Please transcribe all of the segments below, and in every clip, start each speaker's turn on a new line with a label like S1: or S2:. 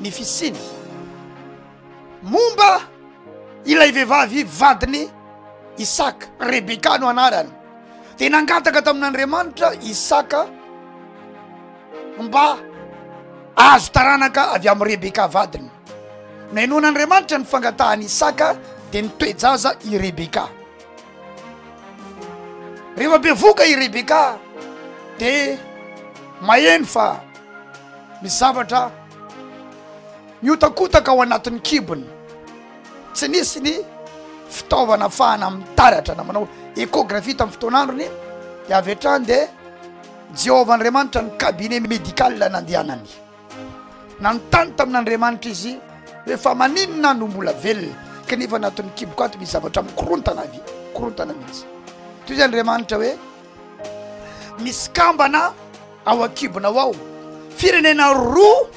S1: ny fisiany momba ilay vehivavy vadiny Isaka, Rebeka no anarany. Dia nangataka tamin'Andriamanitra Isaka mba azo taranaka avy amin'i Rebeka vadiny. Nainoan'Andriamanitra ny fangatahan'i Isaka dia nitoe-jaza i Rebeka. Rehefa bevoka i Rebeka dia maheno fa misy zavatra mihotakotaka ao anatin'ny kibony. Tsy nisy ny fitaovana afahana mitaratra na manao échographie tamin'ny fotoan'androny dia avy hatrany dia Jehovah Andriamanitra ny cabinet médical nandehanany. Nanontany tamin'Andriamanitra izy hoe fa maninona no mbola velona kanefa anatin'ny kiboko ato misy zavatra mikorontana avy korontana mihitsy. Toy izay Andriamanitra hoe misy kambana ao an-kibonao ao, firenena roa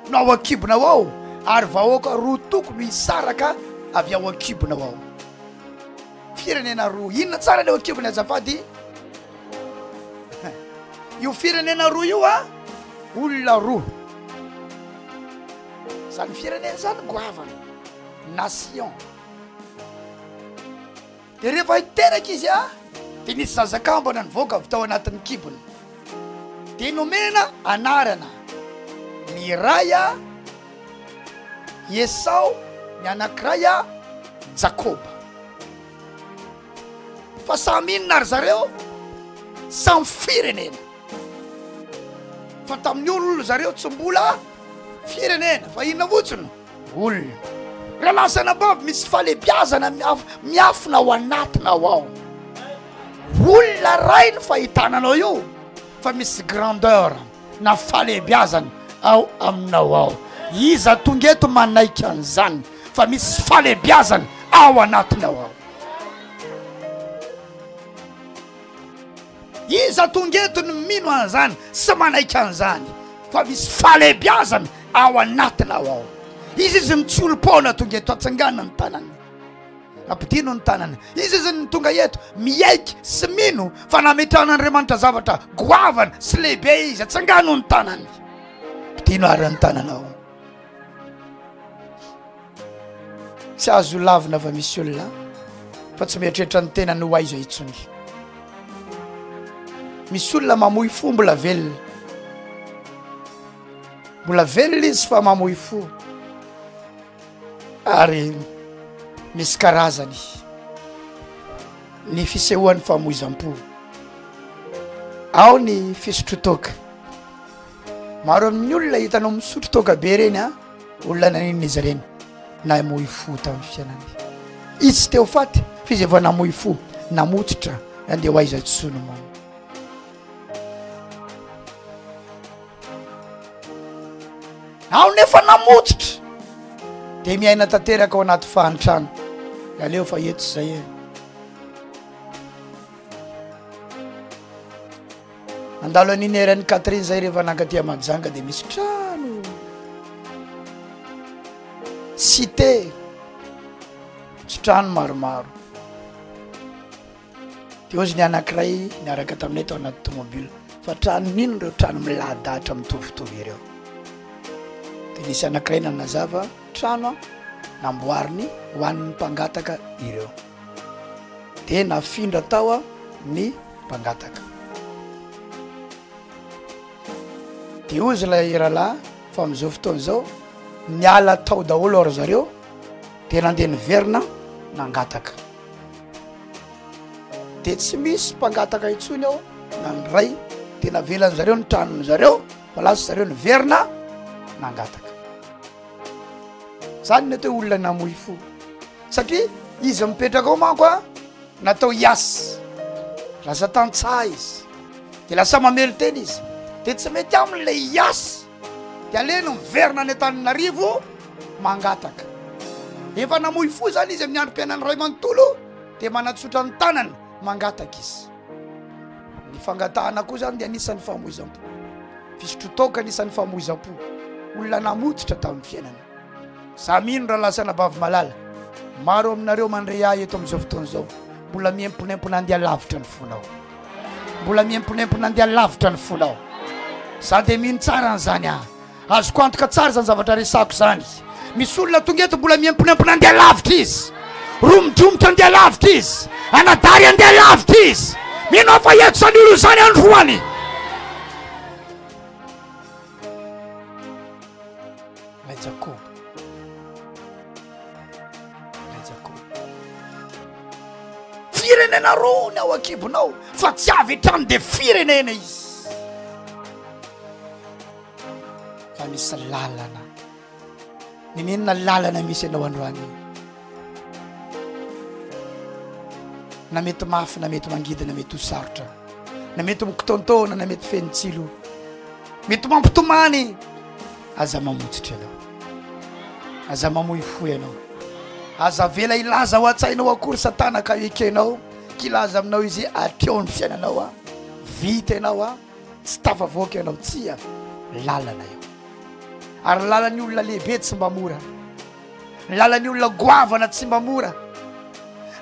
S1: no ao an-kibonao ao ary vahoaka roa toko no hisaraka avy ao an-kibonao ao. Firenena roa. Inona tsara ny ao an-kibony azafady? Io firenena roa io a, olona roa. Zany firenena zany goavana, nation. Dia rehefa hiteraka izy a, dia nisy zazakambana nivoaka avy tao anatin'ny kibony. Dia nomena anarana ny iray a, Esao, ny anankiray a, Jakoba. Fa samy inona ry zareo? Samy firenena. Fa tamin'ny olona zareo tsy mbola firenena, fa inona fotsiny? Olona. Rahalahy sy anabavy, misy fahalehibiazana miafina ao anatinao ao. Olona ray ny fahitana anao io, fa misy grandeur na fahalehibiazana ao aminao ao. Iza tonga eto manaiky an'izany fa misy fahalehibiazana ao anatinao ao. Iza tonga eto no mino an'izany sy manaiky an'izany fa misy fahalehibiazana ao anatinao ao. Iza izy no tsy olom-poana tonga eto atsangana ny tanany. Ampidino ny tanany. Iza izy no tonga eto miaiky sy mino fa nametrahan'Andriamanitra zavatra goavana sy lehibe izy. Atsangano ny tanany. Ampidino ary ny tananao. Tsy azo lavina fa misy olona fa tsy mieritreritra ny tenany ho aiza intsony. Misy olona mamoy fo mbola velona. Mbola velona izy fa mamoy fo. Ary misy karazany ny fisehoan'ny famoizam-po. Ao ny fisotrotoaka. Maro amin'ny olona hitanao misotro toaka be ireny a, olona naninona izy ireny? Namoy fo tamin'ny fiainany. Izy tsy te ho faty fa izy efa namoy fo, namototra, andeha ho aiza intsony moa. Ao nefa namototra dia miaina tanteraka ao anaty fahantrana. Aleo fa eto izay e. Nandalo an'iny RN 4 iny zay rehefa nankaty à Mahajanga dia misy trano cité misy trano maromaro de ozy ny anankiray niaraka taminay tao anaty tomobile fa trano nino ireo trano milahadahatra mitovitovy ireo de nisy anankiray nanazava trano namboariny ho an'ny mpangataka ireo de nafindra tao ny mpangataka. De hozy ilay rahalahy fa amin'izao fotoana izao niala tao daholo ry zareo de nandeha niverina nangataka. De tsy misy mpangataka intsony ao na ny ray de navelan'ny zareo ny tranony zareo fa lasa zareo niverina nangataka. Zany ny atao hoe olona namoy fo satria izy mipetraka ao manko a Natao hiasa. Lasa tantsaha izy. Dia lasa mamelon-tena izy. Dia tsy mety aminy ilay hiasa. Dia aleny miverina any Antananarivo mangataka. Efa namoy fo izany izy amin'ny androm-piainany iray manontolo, dia manatsotra ny tanany mangataka izy. Ny fangatahana koa izany dia anisan'ny famoizam-po. Fisotroan-toaka anisan'ny famoizam-po. Olona namototra tamin'ny fiainana. Za mino rahalahy sy anabavy malala, maro aminareo mandre ahy eto amin'izao fotoana izao, mbola miemponempona andeha lavitra ny fonao. Mbola miemponempona andeha lavitra ny fonao. Za dia mino tsara an'izany aho. Azoko antoka tsara izany zavatra resako izany. Misy olona tonga eto mbola miemponempona andeha lavitra izy. Romodromotra andeha lavitra izy. Anadary andeha lavitra izy. Mino aho fa eto izany olona izany androany. Ilay Jakoba. Ilay Jakoba. Firenena roa ny ao an-kibonao fa tsy avy hatrany dia firenena izy. Fa misy lalana. Nenenina lalana misy ianao androany. Na mety mafy, na mety mangidy, na mety ho sarotra. Na mety mikotontaona, na mety feno tsilo. Mety mampitomany. Aza mamotsitra ianao. Aza mamoy fo ianao. Aza avela hilaza ao an-tsainao akory Satana ka ekenao. Kilaza aminao izy hatreo ny fiainanao a. Vita ianao a. Tsy tafavoaka ianao. Tsia, lalana io. Ary lalan'ny olona lehibe tsy mba mora. Ny lalan'ny olona goavana tsy mba mora.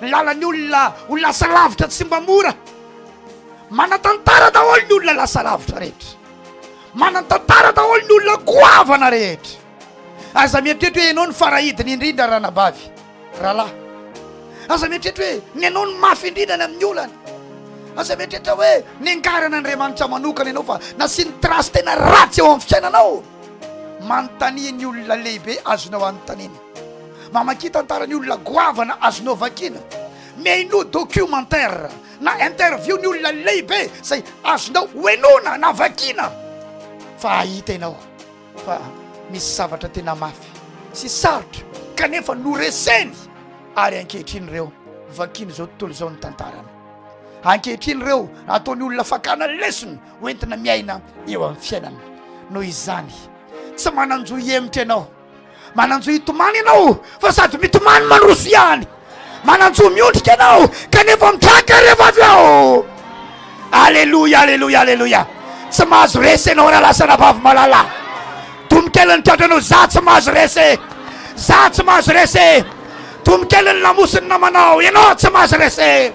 S1: Ny lalan'ny olona ho lasa lavitra tsy mba mora. Manan-tantara daholo ny olona lasa lavitra rehetra. Manan-tantara daholo ny olona goavana rehetra. Aza mieritreritra hoe ianao no farahidiny indrindra ranabavy, rahalahy. Aza mieritreritra hoe ny anao no mafy indrindra ny amin'ny olana. Aza mieritreritra hoe nengaran'Andriamanitra manokana ianao fa nasiany trace tena ratsy eo amin'ny fiainanao. Manontania ny olona lehibe azonao anontaniana. Mamakia tantaran'ny olona goavana azonao vakiana. Mihainoa documentaire na interview ny olona lehibe izay azonao hohenoina na vakiana fa hahita ianao fa misy zavatra tena mafy sy sarotra kanefa noreseny ary ankehitriny ireo vakiana izao tontolo izao ny tantarany. Ankehitriny ireo ataon'ny olona fakana lesona hoentina miaina eo amin'ny fiainana. Noho izany, tsy manan-jo hihemotra ianao. Manan-jo hitomany ianao, fa sady mitomany mandroso ihany. Manan-jo miondrika ianao, kanefa mitraka rehefa avy eo. Aleloia, aleloia, aleloia. Tsy mahazo resy ianao rahalahy sy anabavy malala. Tomikely ny tratranao, za tsy mahazo resy. Za tsy mahazo resy. Tomikely ny lamosin'ny namanao, ianao tsy mahazo resy.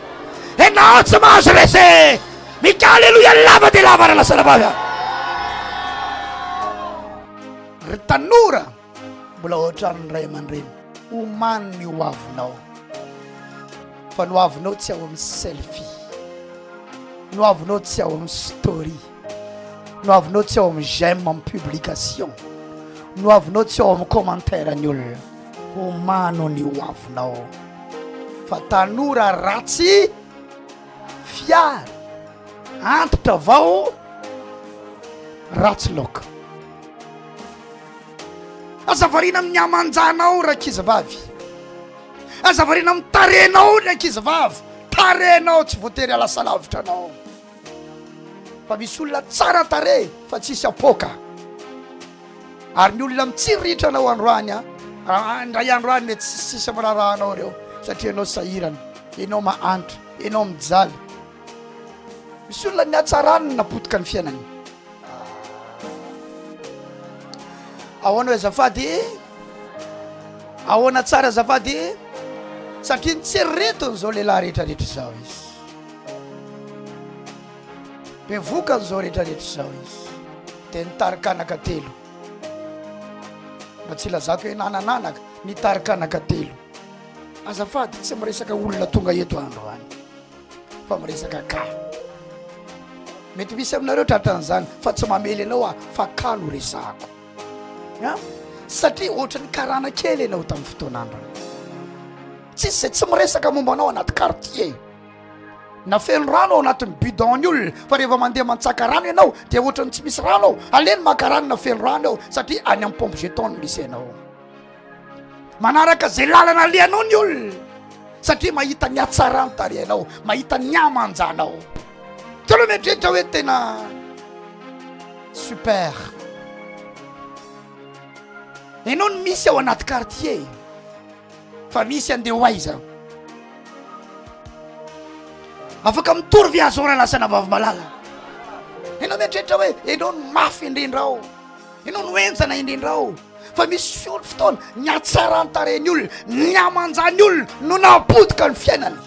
S1: Ianao tsy mahazo resy. Mika aleloia lava dia lava rahalahy sy anabavy a. Ry tanora mbola ao an-tranon'ny ray aman-dreny, omano ny ho avinao. Fa ny ho avinao tsy ao amin'ny selfie. Ny ho avinao tsy ao amin'ny story. Ny ho avinao tsy ao amin'ny j'aime amin'ny publication. Ny ho avinao tsy ao amin'ny commentaire ny olona. Omano ny ho avinao. Fa tanora ratsy Fiara antitra vao ratsy laoka. Aza variana amin'ny hamanjanao rankizivavy. Aza variana amin'ny tarehinao ry ankizivavy. Tarehinao tsy voatery halasa lavitra anao. Fa misy olona tsara tarehy fa tsisy apoaka. Ary ny olona mitsiriritra anao androany a, indray andro any mety tsisy miraharaha anao ireo satria ianao sahirana, ianao mahantra, ianao mijaly. Misy olona ny hatsarany no napotika ny fiainany. Ahoana hoe azafady? Ahoana tsara azafady? Satria nitsiriritiny izao lehilahy rehetrarehetra izao izy. Bevoka an'izao rehetrarehetra izao izy. Dia nitarika anaka telo. Mba tsy ilazako hoe nanan'anaka, nitarika anaka telo. Azafady, tsy miresaka olona tonga eto androany, fa miresaka ka. Mety misy aminareo tratran'izany, fa tsy mamely anao aho, fa ka no resahako. A? Satria ohatran'ny karana kely ianao tamin'ny fotoan'androny. Tsisy izay tsy miresaka momba anao anaty quartier. Na feno rano ao anatin'ny bidon ny olona fa rehefa mandeha mantsaka rano ianao dia ohatran'ny tsy misy rano ao, aleny maka rano na feno rano eo satria any amin'ny pompe jeton no misy anao. Manaraka izay lalana alehanao ny olona satria mahita ny hatsaran'ny tarehinao, mahita ny hamanjanao. Tsy aleo mieritreritra hoe tena super. Ianao no misy ao anaty quartier. Fa misy andeha ho aiza? Afaka mitory ve azo raha lasa anabavy malala? Ianao mieritreritra hoe ianao no mafy indrindra ao, ianao no henjana indrindra ao. Fa misy fiolo fotoana ny hatsaran-tarehin'ny olona, ny hamanjan'ny olona no nahapotika ny fiainany.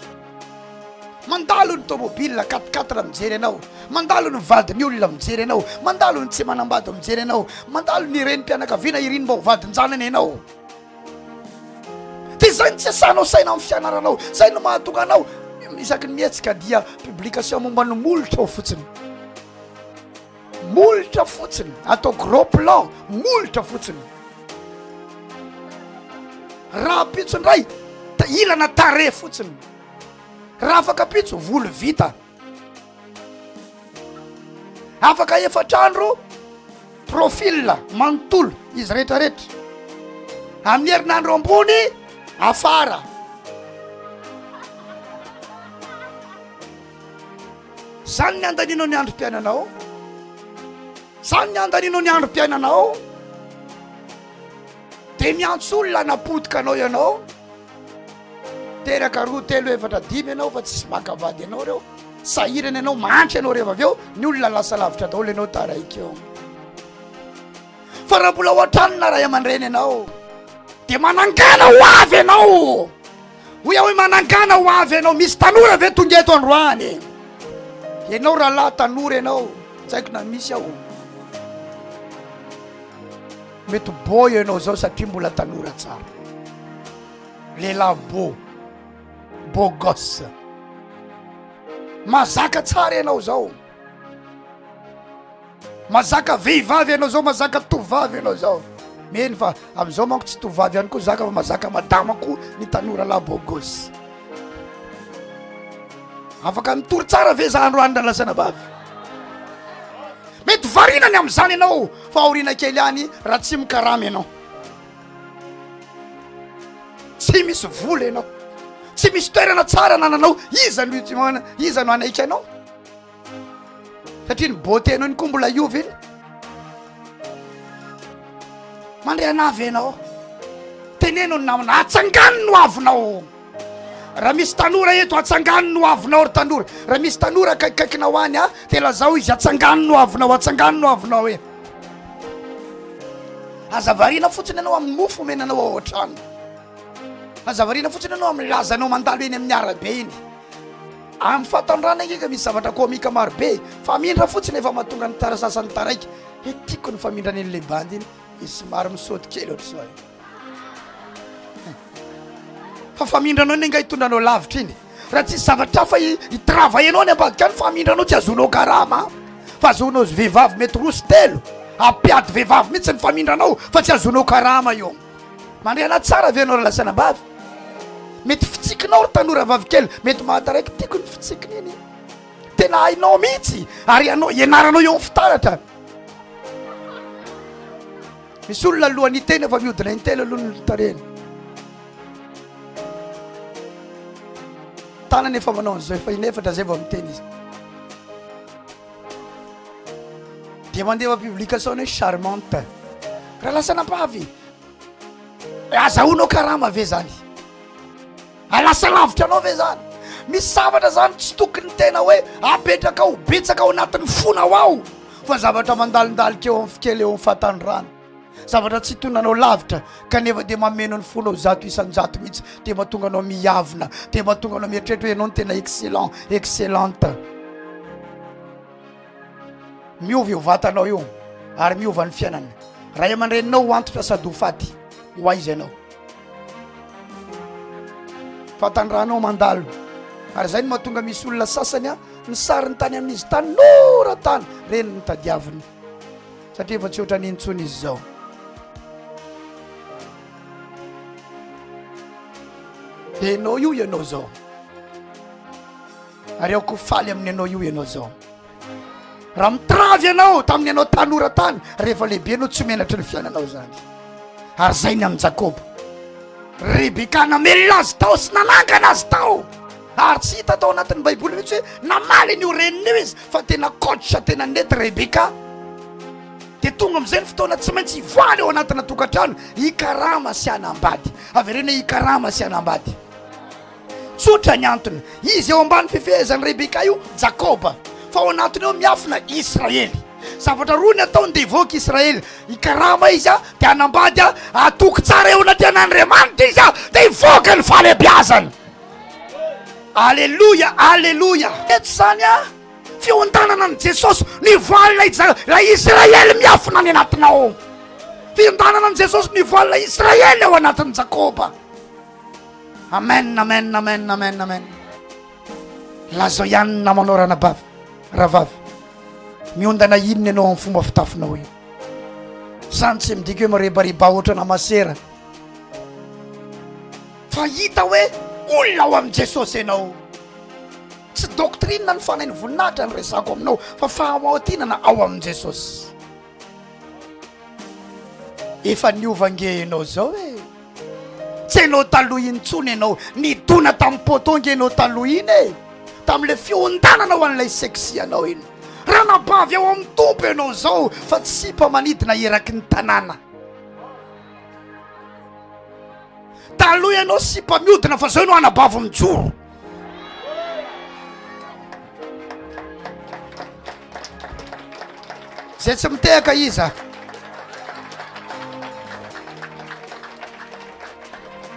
S1: Mandalo ny tomobile quatre quatre mijery anao, mandalo ny vadin'ny olona mijery anao, mandalo ny tsy manambady mijery anao, mandalo ny renim-pianakaviana iriny mba ho vadin-janany ianao. Dia izay no tsy asanao saina amin'ny fianaranao, izay no mahatonga anao isaky ny mihetsika dia publication momba ny molotra ao fotsiny. Molotra fotsiny, atao gros plan, molotra fotsiny. Rahampitso indray, ilana tarehy fotsiny. Raha afaka ampitso, volo vita. Afaka efatra andro, profil manontolo izy rehetrarehetra. Amin'ny herinandro ambony, afara. Zany ny andaninao ny androm-piainanao. Zany ny andaninao ny androm-piainanao. De miantso olona hanapotika anao ianao. Teraka roa, telo, efatra, dimy ianao fa tsisy maka vady anao reo. Sahirana ianao, mahantra ianao rehefa avy eo, ny olona lasa lavitra daholo ianao taraiky eo. Fa raha mbola ao an-tranona ray aman-dreny ianao, de manangana ho avy ianao. Hoy aho hoe manangana ho avy ianao. Misy tanora ve tonga eto androany? Ianao rahalahy tanora ianao, tsy haiko na misy aho. Mety beau ianao zao satria mbola tanora tsara. Lehilahy beau, beau gosse. Mazaka tsara ianao zao. Mazaka vehivavy ianao zao, mazaka tovovavy ianao zao. Meny fa am'izao manko tsy tovovavy ihany koa zaka fa mazaka madama koa ny tanora lahy beau gosse. Afaka mitory tsara ve za androany rahalahy sy anabavy? Mety variana ny amin'izany ianao fa aoriana kely any raha tsy mikarama ianao. Tsy misy vola ianao. Tsy misy toerana tsara anananao. Iza no iza no hanaiky anao? Satria ny beauté-nao iny koa mbola hiova iny. Mandre anah ve ianao? Teneno ny namana, atsangano ny hoavinao. Raha misy tanora eto, atsangano ny hoavinao ry tanora. Raha misy tanora akaikikaikinao any, ah, dia lazao izy, atsangano ny hoavinao, atsangano ny hoavinao e. Aza variana fotsiny ianao amin'ny mofo omena anao ao an-trano. Aza variana fotsiny ianao amin'ny lazanao mandalo eny amin'ny arabe iny. Amin'ny fahatanorana ange ka misy zavatra comique maro be e. Famindra fotsiny efa mahatonga ny tara sasany taraiky. He tiako ny famindrana iny le bandy iny, izy somary misaoty kely ohatr'izao e. Fa famindranao iny angaha hitondra anao lavitra iny. Raha tsisy zavatra hafa hi-travailler-nao any ambadika any, famindranao tsy ahazoanao karama. Fa ahazoanao vehivavy mety roa sy telo. Hampiady vehivavy mihitsy ny famindranao fa tsy ahazoanao karama io. Mandre anahy tsara ve ianao ry lasanambavy? Mety fitsikinao ry tanora vavikely, mety mahataraiky tiako ny fitsikiny iny. Tena hainao mihitsy ary ianao ianaranao eo amin'ny fitaratra. Misy olona alohan'ny hiteny efa mihodina intelo aloha ny tarehiny. Tanany efa manao an'izao efa inefatra zay vao miteny izy. Dia mandefa publication hoe charmante. Raha lasa nampavy, azahoanao karama ve zany? Alasa lavitra anao ve zany? Misy zavatra zany tsy tokony tena hoe apetraka ho betsaka ao anatin'ny fonao ao fa zavatra mandalindalika eo amin'ny fikely eo amin'ny fahatanorana. Zavatra tsy hitonanao lavitra kanefa dia mameno ny fonao 100% mihitsy, dia mahatonga anao miavona, dia mahatonga anao mieritreritra hoe ianao no tena excellent, excellente. Miova io vatanao io ary miova ny fiainana. Ray aman-dreninao ho antitra sady ho faty, ho aiza ianao? Fahatandrahanao mandalo. Ary izay no mahatonga misy olona sasany a, ny sariny tany amin'izy tanora tany, reny no tadiaviny. Satria efa tsy ohatran'iny intsony izy izao. Ianao io ianao izao. Ary aoka ho faly amin'ny anao io ianao izao. Raha mitravy ianao tamin'ny anao tanora tany, rehefa lehibe ianao tsy menatry ny fiainanao izany. Ary izay ny amin'i Jakoba. Rebeka namelona azy tao sy nanangana azy tao. Ary tsy hita tao anatin'ny Baiboly mihitsy hoe namaly an'io reniny io izy, fa tena coach tena nety Rebeka. Dia tonga amin'izay ny fotoana tsy maintsy hivoahana eo anatina tokantrano, hikarama sy hanambady. Avereno hoe hikarama sy hanambady. Tsotra ny antony. Izy eo ambany fifehezan'i Rebeka io, Jakoba. Fa ao anatiny ao miafina Israely. Zavatra roa ny ataony dia hivoaka Israely. Hikarama izy dia hanambady, hatoky tsara eo anatrehan'Andriamanitra izy dia hivoaka ny fahalehibiazany. Aleloia, aleloia. Eto izany a, fiondanana an'i Jesosy nivoaha ilay ilay Israely miafina any anatinao. Fiondanana an'i Jesosy nivoaha ilay Israely ao anatin'i Jakoba. Amen, amen, amen, amen, amen. Lazao ihany ny namanao ranabavy, rahavavy. Miondana inona ianao amin'ny fomba fitafinao io? Zany tsy midika hoe mirebareba ohatrana masera. Fa hita hoe olona ao amin'i Jesosy ianao. Tsy doctrine ny fanahin'ny voninahitra no resako aminao fa fahamaotinana ao amin'i Jesosy. Efa niova ange ianao zao e. Tsy ianao taloha intsony ianao. Nidona tamin'ny poteau nge ianao taloha iny e. Tamin'ilay fiondanana ho an'ilay sexy anao iny. Ranabavy ao amin'ny Tompo ianao zao fa tsy sipa manidina eraky ny tanàna. Taloha ianao sipa miodina fa zao ianao anabavy mijoro. Zay tsy mitehaka iza?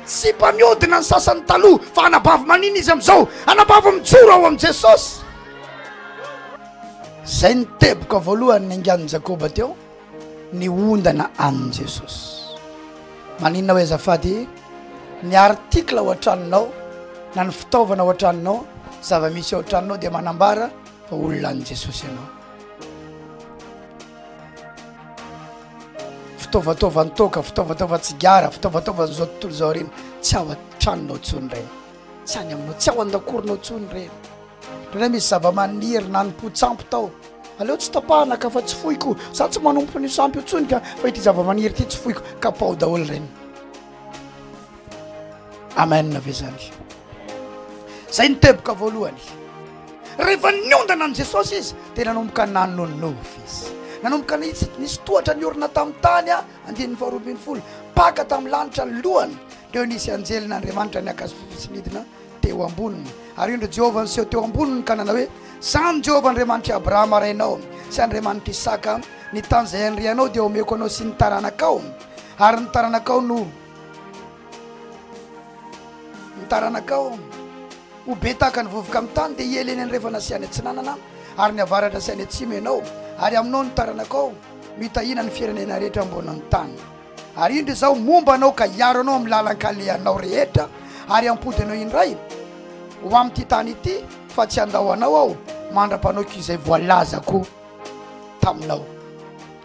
S1: Sipa miodina ny sasany taloha fa anabavy manina izy am'izao? Anabavy mijoro ao amin'i Jesosy. Zay ny teboka voalohany ningan'i Jakoba teo. ny ondana amin'i Jesosy. Maninona hoe azafady? Ny article ao an-tranonao na ny fitaovana ao an-tranonao, zava-misy ao an-tranonao dia manambara fa olona an'i Jesosy ianao. Fitaovataovan-toaka, fitaovataovan-tsigara, fitaovataovan'izao tontolo izao ireny tsy ao an-tranonao intsony ireny. Tsy any aminao, tsy ao an-dakoronao intsony ireny. Indraindray misy zava-maniry nanompoan-tsampy tao. Aleo tsy tapahana ka fa tsy foiko. Za tsy manompo an'io sampy io intsony ka fa ity zava-maniry ity tsy foiko. Kapao daholo ireny. Amen ve zany? Zay ny teboka voalohany. Rehefa niondana an'i Jesosy izy dia nanomboka nanonofy izy. Nanomboka nisy nisy tohatra niorina tamin'ny tany a, andininy faharoa ambin'ny folo. Paka tamin'ny lanitra ny lohany. Teo nisy anjelin'Andriamanitra niaka-sy nidina teo amboniny. Ary indro Jehovah niseho teo amboniny ka nanao hoe, Zany Jehovah Andriamanitr'i Abrahama rainao sy Andriamanitr'i Isaka, ny tany izay andrianao dia omeko anao sy ny taranakao, ary ny taranakao no ny taranakao ho be tahaka ny vovoka amin'ny tany, dia hiely eny andrefana sy any atsinanana ary ny avaratra sy any atsimo ianao, ary aminao ny taranakao no hitahiana ny firenena rehetra ambonin'ny tany. Ary indro Izaho momba anao ka hiaro anao amin'ny lalan-kalehanao rehetra ary hampody anao indray ho amin'ity tany ity, fa tsy handao anao Aho mandra-panaoko izay voalazako taminao.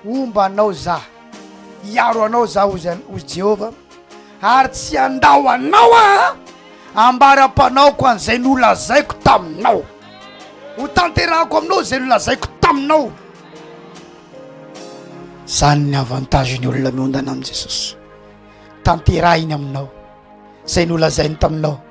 S1: Homba anao Izaho, hiaro anao Izaho, hoy Jehovah, ary tsy handao anao Aho ambara-panaoko an'izay nolazaiko taminao. Hotanterahako aminao izay nolazaiko taminao. Zany ny avantage ny olona miondana amin'i Jesosy. Tanterahiny aminao izay nolazainy taminao.